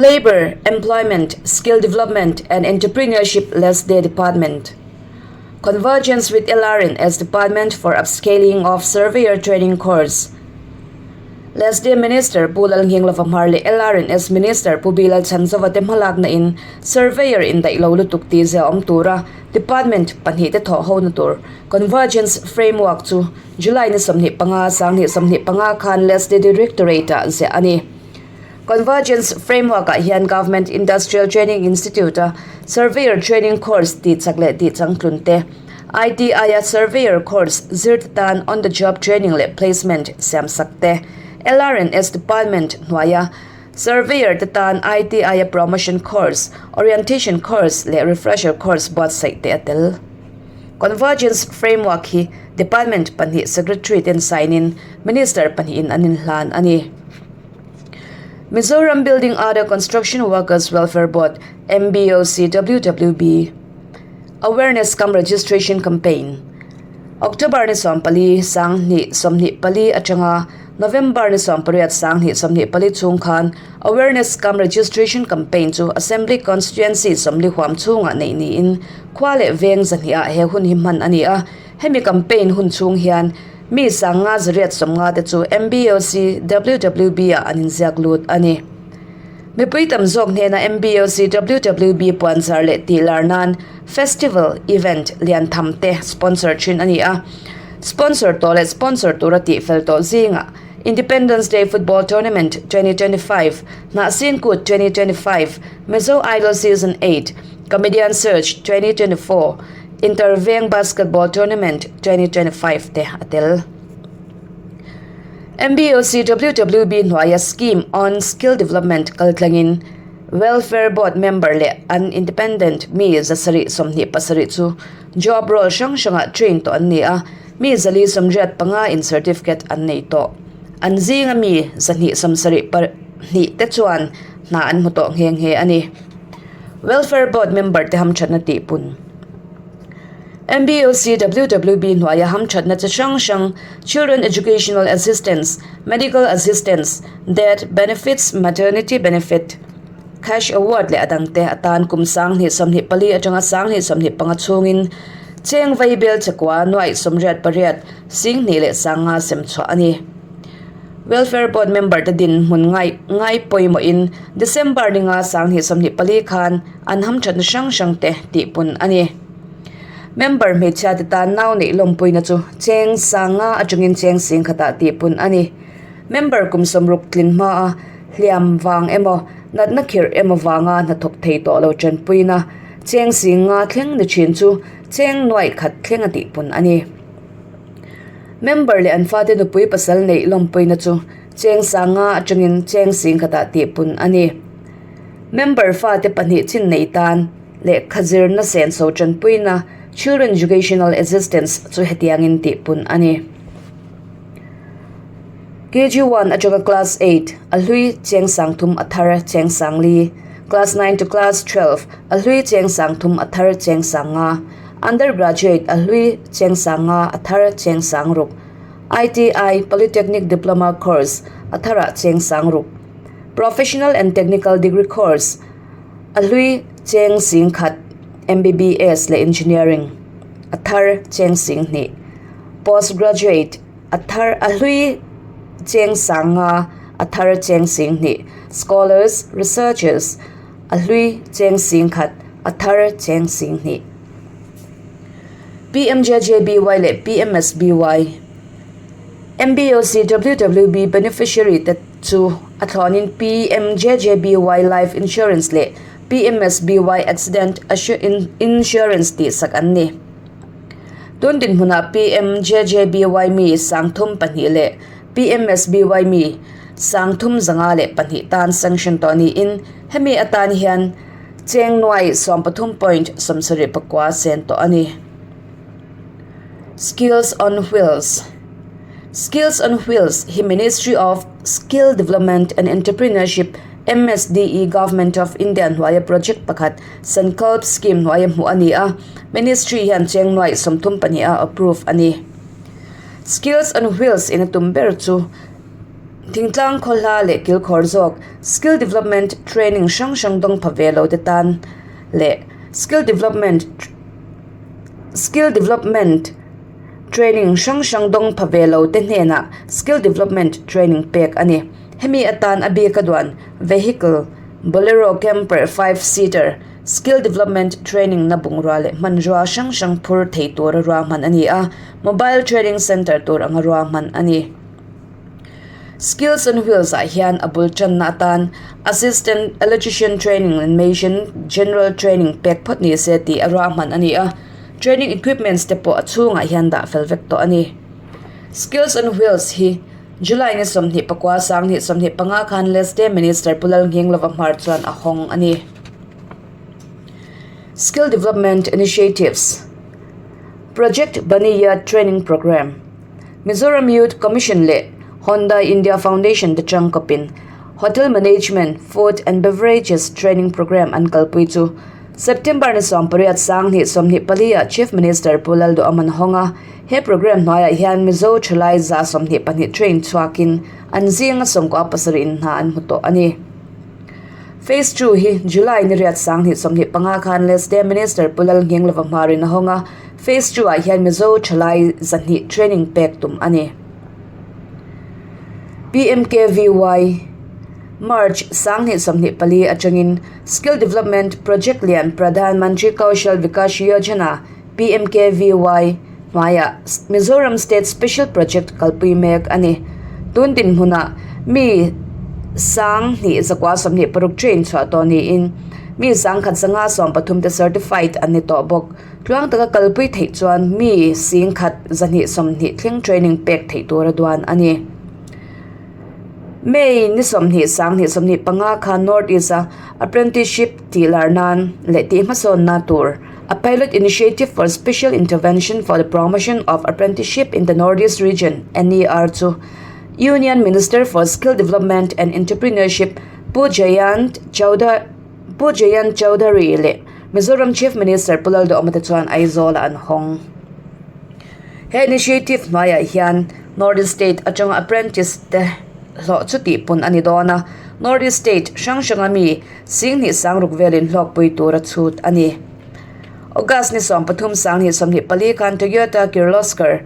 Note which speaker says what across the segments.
Speaker 1: Labour, Employment, Skill Development and Entrepreneurship LESDE Department. Convergence with LRNS Department for Upscaling of Surveyor Training Course. LESDE Minister Pu Lalnghinglova Hmar leh LRNS Minister Pu B Lalchhanzova te hmalakna in Surveyor indaih lo lutuk tih zia awm tura Department pahnihte thawh hona tur Convergence Framework chu July ni 25 2025 khan LESDE Directorate-ah ziah a ni. Convergence Framework-ah hian Government Industrial Training Institute-a Surveyor Training Course tih chak leh tih changtlun te, ITI-a Surveyor Course zirte tan On-the-Job Training leh Placement siamsak te, LRNS Department hnuaia Surveyor te tan ITI-a Promotion Course, Orientation Course leh Refresher Course buatsaih te a tel. Convergence Framework hi Department pahnih Secretary ten sign-in Minister pahnihin an inhlan a ni. Mizoram Building Other Construction Workers Welfare Board, MBOCWWB, Awareness cum Registration Campaign, October ni 14, 2024 atanga November ni 18, 2024 chhung khan Awareness cum Registration Campaign chu Assembly Constituency 40 huam chhungah neih niin khua leh veng zahnih ah he hun hi hman a ni a. Hemi campaign hun chhung hian mi sanga zariat sawmnga te chu MBOC WWB ah an inziak lut a ni. Mipui tam zawk hnena MBOC WWB puanzar leh tih lar nan festival, event lian tham te sponsor thin a ni a. Sponsor tawh leh sponsor tura tih fel tawh zingah Independence Day Football Tournament 2025, Hnahsin Kut 2025, Mizo Idol Season 8, Comedian Search 2024, Interveng Basketball Tournament 2025 te a tel. MBOC WWB hnuaia Scheme on Skill Development kaltlangin Welfare Board member leh an independent mi 727 chu job role hrang hrangah train tawh an ni a, mi 485 in certificate an nei tawh. An zinga mi 272 te chuan hna an hmu tawh nghe nghe a ni. Welfare Board member te hamthatna tihpun. MBOC WWB hnuaia hamthatna chi hrang hrang Children Educational Assistance, Medical Assistance, Death Benefits, Maternity Benefit, Cash Award leh a dangte atan kum 2024 atanga 2025 chhungin cheng vai bel chekua nuaih 88 sing hnih leh sanga sem chhuah a ni. Welfare Board member te din hmun ngai ngai pawimawhin December ni nga 2024 khan an hamthatna hrang hrang te tihpun a ni. Member hmeichhia te tan nau neih lawmpuina chu cheng sanga atangin cheng sing khatah tihpun a ni. Member kum sawmruk tlin hma a hliam vang emaw natna khirh emaw vanga hnathawk thei tawh lo tanpuina cheng sing nga thleng ni thin chu cheng nuaih khat thleng a tihpun a ni. Member leh an fate nupui pasal neih lawmpuina chu cheng sanga atangin cheng sing khatah tihpun a ni. Member fate pahnih chin nei tan lehkha zirna senso tanpuina Children Educational Assistance chu hetiangin tihpun a ni. KG1 atanga Class 8 a hlui cheng sang thum a thar cheng sang li, Class 9 to Class 12 a hlui cheng sang thum a thar cheng sang nga, Undergraduate a hlui cheng sang nga a thar cheng sang ruk, ITI Polytechnic Diploma Course a tharah cheng sang ruk, Professional and Technical Degree Course a hlui cheng sing khat, MBBS leh Engineering a thar cheng sing hnih, Postgraduate a thar a hlui cheng sang nga a thar cheng sing hnih, Scholars, Researchers a hlui cheng sing khat a thar cheng sing hnih. PMJJBY leh PMSBY MBOC WWB beneficiary te chu a thlawnin PMJJBY Life Insurance leh PMSBY Accident Insurance tih sak an ni. Tun dinhmunah PMJJBY mi 32 leh PMSBY mi 352 tan sanction tawh niin hemi atan hian cheng nuai 13.79 sen tawh a ni. Skills on Wheels Skills on Wheels hi Ministry of Skill Development and Entrepreneurship MSDE Government of India hnuaia project pakhat Sankalp Scheme hnuaia hmuh a ni a, Ministry hian cheng nuai 32 a approve a ni. Skills on Wheels in a tum ber chu. Thingtlang khawhla leh kilkhawr zawk skill development training hrang hrang dawng pha ve lo te tan leh skill development skill development training hrang hrang dawng pha ve lo te hnenah skill development training pek a ni. Hemi atan a bik a duan vehicle bolero camper five seater skill development training na bungrua leh hmanrua hrang hrang phur thei tura ruahman a ni a mobile training center tur anga ruahman a ni. Skills on Wheels ah hian a bul tanna atan Assistant Electrician Training and Mason General Training pek phawt ni se tih a ruahman a ni a, training equipments te pawh a chhungah hian dah fel vek tawh a ni. Skills on Wheels hi July ni 24 2025 khan Lesde Minister Pu Lalnghinglova hmar chuan a hawng a ni. Skill Development Initiatives Project Baniya Training Programme Mizoram Youth Commission leh Honda India Foundation te tangkawpin Hotel Management, Food and Beverages Training Programme an kalpui chu September ni 18 2024 ah Chief Minister Pu Lalduhawm an hawng a. He programme hnuaiah hian Mizo thalai 122 train chhuakin an zinga 17 in hna an hmu tawh a ni. Phase 2 hi July ni riat 2025 khan Lesde Minister Pu Lalnghinglova hmarin a hawng a. Phase 2 ah hian Mizo thalai 200 training pek tum a ni. PMKVY March 2024 atangin Skill Development Project lian Pradhan Mantri Kaushal Vikas Yojana, PMKVY, hnuaiah Mizoram State Special Project kalpui mek a ni. Tun dinhmunah mi 2126 train chhuah tawh niin mi 1113 te certified an ni tawh bawk. Tluang taka kalpui theih chuan mi 1,220 thleng training pek theih tura duan a ni. May ni 20 2025 khan North East a apprenticeship tih lar nan leh tih hmasawnna tur a pilot initiative for special intervention for the promotion of apprenticeship in the North East region NER chu Union Minister for Skill Development and Entrepreneurship Pu Jayant Chaudhary Pu Jayant Chaudhary leh Mizoram Chief Minister Pu Lalduhawma te chuan Aizawl ah an hawng. He initiative hnuaiah hian North East State atanga apprentice te hlawh chu tih pun a ni dawn a, North East State hrang hranga mi 26 velin hlawkpui tura chhut a ni. August ni 13 2024 khan Toyota Kirloskar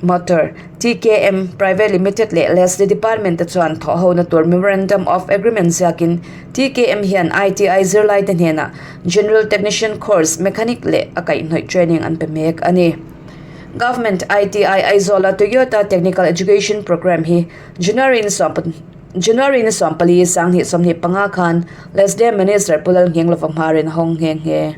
Speaker 1: Motor, TKM, Private Limited leh Leslie Department te chuan thawhhona tur Memorandum of Agreement ziakin TKM hian ITI zirlai te hnenah General Technician Course, Mechanic leh a kaihhnawih training an pe mek a ni. Government ITI Aizawl-a Toyota Technical Education Programme hi January ni January ni 14 2025 khan Leslie Minister Pu Lalnghinglova hmarin a hawng nghe nghe.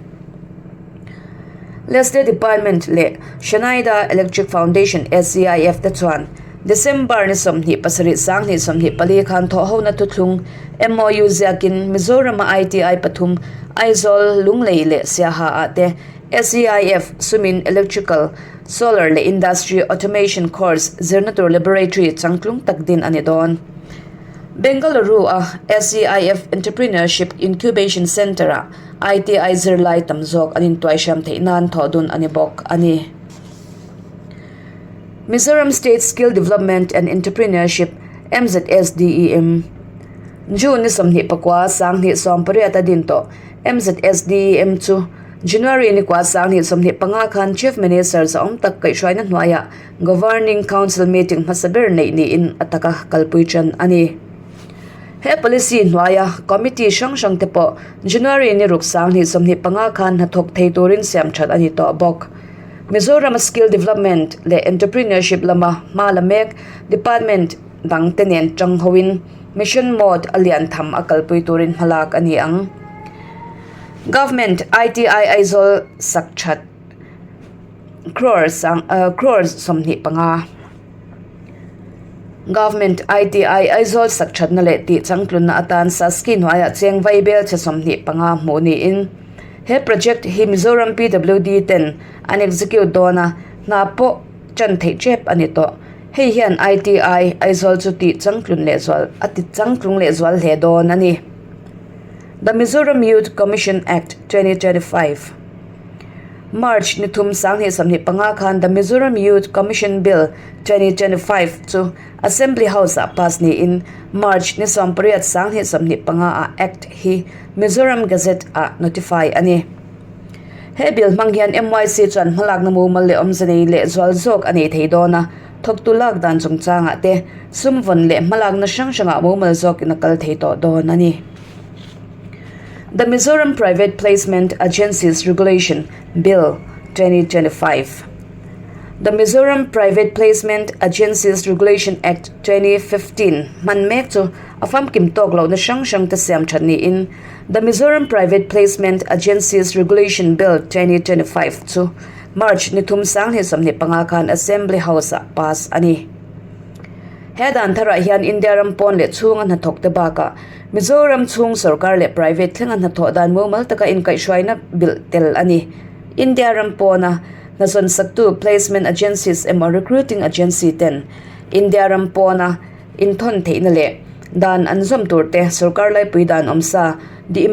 Speaker 1: Leslie Department leh Schneider Electric Foundation, SEIF, te chuan December ni 27 2024 khan thawhhona thuthlung, MOU, ziakin Mizoram-a ITI pathum, Aizawl, Lunglei leh Siaha ah te SEIF sumin Electrical, Solar leh Industry Automation course zirna tur laboratory changtlung tak din a ni dawn. Bengaluru-a SEIF Entrepreneurship Incubation Centre-ah ITI zirlai tam zawk an intuaihriam theih nan thawh dun a ni bawk a ni. Mizoram State Skill Development and Entrepreneurship, MZSDEM, June ni 24 2018 a din tawh MZSDEM chu January ni kua 2025 khan Chief Minister zahawm tak kaihhruaina hnuaiah Governing Council meeting hmasa ber neih niin a taka kalpui tan a ni. He policy hnuaia committee hrang hrang te pawh January ni ruk 2025 khan hnathawk thei turin siam that a ni tawh bawk. Mizoram Skill Development leh Entrepreneurship lama hma la mek department dang te nen tang hoin mission mode a lian tham a kalpui turin hmalak a ni ang. Government ITI Aizawl sak that crore sang crore 25. Government ITI Aizawl sak thatna leh tih changtlunna atan Saski hnuaiah cheng vai bel chhe 25 hmuh niin he project hi Mizoram PWD ten an execute dawn a, hna pawh tan theih tep a ni tawh. Hei hian ITI Aizawl chu tih changtlun leh zual a ti changtlung leh zual hle dawn a ni. The Mizoram Youth Commission Act 2025. March ni thum 2025 khan The Mizoram Youth Commission Bill, 2025 chu Assembly House-ah pass niin March ni 18 2025 ah Act hi Mizoram Gazette-ah notify a ni. He bill hmang hian MYC chuan hmalakna mumal leh awmze nei leh zual zawk a nei thei dawn a, thawktu lak dan chungchangah te sum vawn leh hmalakna hrang hrangah mumal zawkin a kal thei tawh dawn a ni. The Mizoram Private Placement Agencies Regulation Bill, 2025 The Mizoram Private Placement Agencies Regulation Act, 2015 hman mek chu a famkim tawk lohna hrang hrang te siam that niin The Mizoram Private Placement Agencies Regulation Bill, 2025 chu March ni thum 2025 khan Assembly House-ah pass a ni. He dan tharah hian India ram pawn leh chhunga hnathawk te bakah Mizoram chhung sorkar leh private thlenga hnathawh dan mumal taka inkaihhruaina bilh tel a ni. India ram pawna hnazawn saktu placement agencies emaw recruiting agency ten India ram pawna inthawn theihna leh dan an zawm tur te sorkar laipui dan awmsa The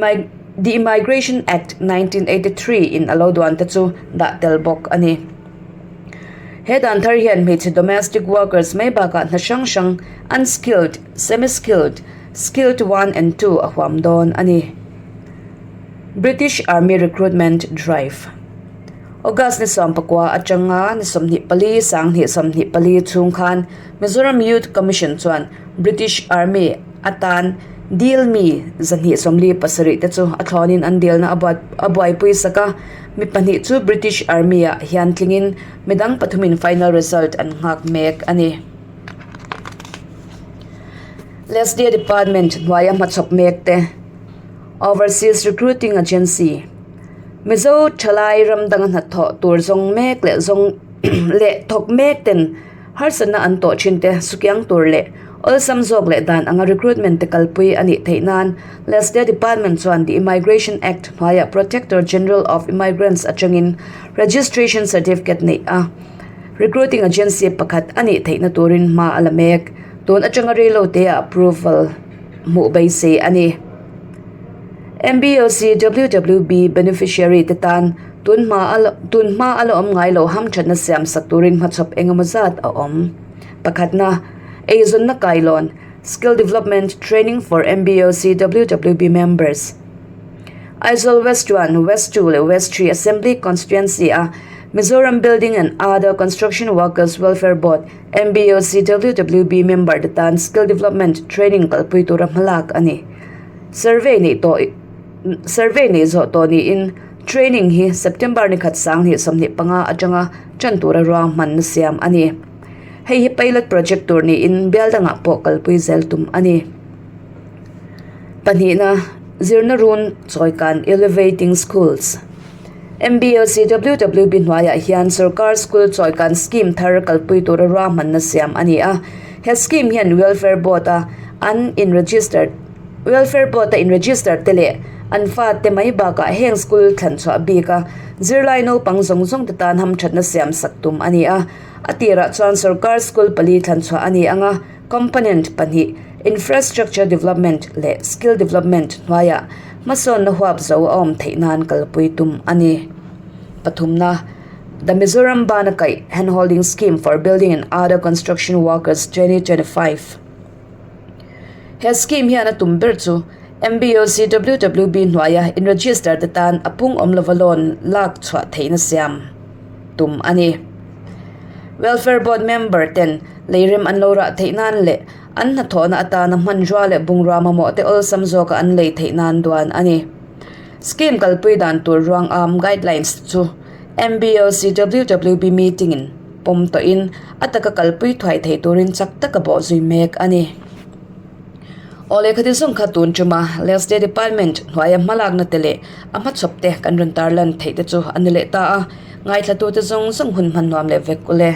Speaker 1: The Immigration Act, 1983 in a lo duan te chu dah tel bawk a ni. He dan thar hian hmeichhe domestic workers mai bakah hna hrang hrang unskilled, semi-skilled, skilled one and two a huam dawn a ni. British Army Recruitment Drive August ni 14 atanga ni 24 2024 chhung khan Mizoram Youth Commission chuan British Army atan dil mi 247 te chu a thlawnin an dilna a buaipui sak a, mi pahnih chu British Army ah hian tlingin midang pathumin final result an nghak mek a ni. Leslie Department hnuaia hmachhawp mek te Overseas Recruiting Agency Mizo thalai ram danga hnathawh tur zawng mek leh zawng leh thawk mek ten harsatna an tawh thin te sukiang tur leh awlsam zawk leh dan anga recruitment te kalpui a nih theih nan Leslie Department chuan The Immigration Act hnuaiah Protector General of Immigrants atangin Registration Certificate neih a Recruiting agency pakhat a nih theihna turin hma a la mek. Tun atanga reilo te ah approval hmuh beisei a ni. MBOC WWB beneficiary te tan tun hma a tun hma a la awm ngai lo hamthatna siam sak turin hmachhawp engemaw zat a awm. Pakhatna, eizawnna kailawn, Skill Development Training for MBOC WWB Members. Aizawl West 1, West 2 leh West 3 Assembly Constituency a Mizoram Building and Other Construction Workers Welfare Board, MBOCWWB, member te tan Skill Development Training kalpui tura hmalak a ni. Survey neih tawh Survey neih zawh tawh niin training hi September ni khat 2025 atanga tan tura ruang hmanna siam a ni. Hei hi pilot project tur niin bial dangah pawh kalpui zel tum a ni. Pahnihna, zirna run chawikan Elevating Schools. MBOCWWB hnuaiah hian sorkar school chawikan scheme thar kalpui tura ruahmanna siam a ni a. He scheme hian Welfare Board a an in register Welfare Board a in register te leh an fate mai bakah heng school thlan chhuah bik a zirlai naupang zawng zawng te tan hamthatna siam sak tum a ni a. A tirah chuan sorkar school pali thlan chhuah a ni ang a, component pahnih Infrastructure Development leh Skill Development hnuaiah Hmasawnna huap zo a awm theih nan kalpui tum a ni. Pathumna, The Mizoram Bana Kaih Handholding Scheme for Building and Other Construction Workers 2025. He scheme hian a tum ber chu MBOCWWB hnuaia in-register te tan a pung awm lova loan lak chhuah theihna siam tum a ni. Welfare Board member ten leirem an lo rah theih nan leh An hnathawhna atana hmanrua leh bungrua mamawh te awlsam zawka an lei theih nan duan a ni. Scheme kalpui dan tur ruang am guidelines chu MBOCWWB meeting in pawm tawhin a taka kalpui thuai thei turin chak taka bawh zui mek a ni. Aw lehkha zawng kha tun tuma Leslie Department hnuaia hmalakna te leh a hmachhawp te kan rawn tarlan theih te chu a ni leh ta a, ngaithlatute zawng zawng hun hman nuam leh vek ule.